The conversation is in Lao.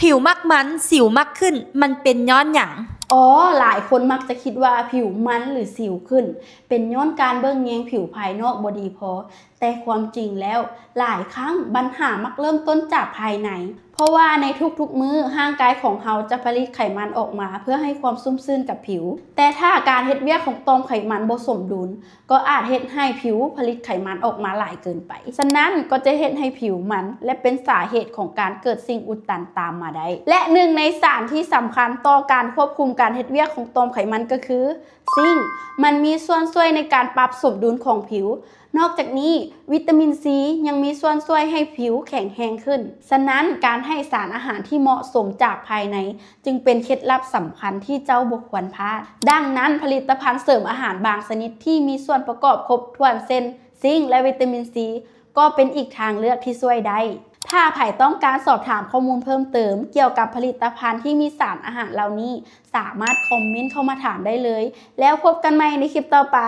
ຜິວມັກມັນ, ສິວມັກຂຶ້ນ, ມັນເປັນຍ້ອນຫຍັງ? ອໍ ຫຼາຍຄົນມັກຈະຄິດວ່າຜິວມັນ ຫຼື ສິວຂຶ້ນ ເປັນຍ້ອນການເບິ່ງແຍງຜິວພາຍນອກບໍ່ດີພໍ, ແຕ່ຄວາມຈິງແລ້ວ ຫຼາຍຄັ້ງບັນຫາມັກເລີ່ມຕົ້ນຈາກພາຍໃນ. ເພາະວ່າໃນທຸກໆມື້ ຮ່າງກາຍຂອງເຮົາຈະຜະລິດໄຂມັນອອກມາເພື່ອໃຫ້ຄວາມຊຸ່ມຊື່ນກັບຜິວ. ແຕ່ຖ້າການເຮັດວຽກຂອງຕ່ອມໄຂມັນບໍ່ສົມດຸນ, ກໍອາດເຮັດໃຫ້ຜິວຜະລິດໄຂມັນອອກມາຫຼາຍເກີນໄປ. ສະນັ້ນກໍຈະເຮັດໃຫ້ຜິວມັນ ແລະ ເປັນສາເຫດຂອງການເກີດສິ່ງອຸດຕັນຕາມມາໄດ້. ແລະ ໜຶ່ງໃນສານທີ່ສຳຄັນຕໍ່ການຄວບຄຸມການເຮັດວຽກຂອງຕ່ອມໄຂມັນກໍຄື ຊິງ. ມັນມີສ່ວນຊ່ວຍໃນການປັບສົມດຸນຂອງຜິວ. ນອກຈາກນີ້, ວິຕາມິນຊີຍັງມີສ່ວນຊ່ວຍໃຫ້ຜິວແຂງແຮງຂຶ້ນ. ສະນັ້ນ, ການໃຫ້ສານອາຫານທີ່ເໝາະສົມຈາກພາຍໃນ ຈຶ່ງເປັນເຄັດລັບສຳຄັນທີ່ເຈົ້າບໍ່ຄວນພາດ. ດັ່ງນັ້ນ, ຜະລິດຕະພັນເສີມອາຫານບາງຊະນິດທີ່ມີສ່ວນປະກອບຄົບຖ້ວນເຊັ່ນ ຊິງ ແລະ ວິຕາມິນຊີ ກໍເປັນອີກທາງເລືອກທີ່ຊ່ວຍໄດ້. ຖ້າໃຜຕ້ອງການສອບຖາມຂໍ້ມູນເພີ່ມເຕີມກ່ຽວກັບຜະລິດຕະພັນທີ່ມີສານອາຫານເຫຼົ່ານີ້, ສາມາດຄອມເມັນເຂົ້າມາຖາມໄດ້ເລີຍ. ແລ້ວພົບກັນໃໝ່ໃນຄລິບຕໍ່ໄປ.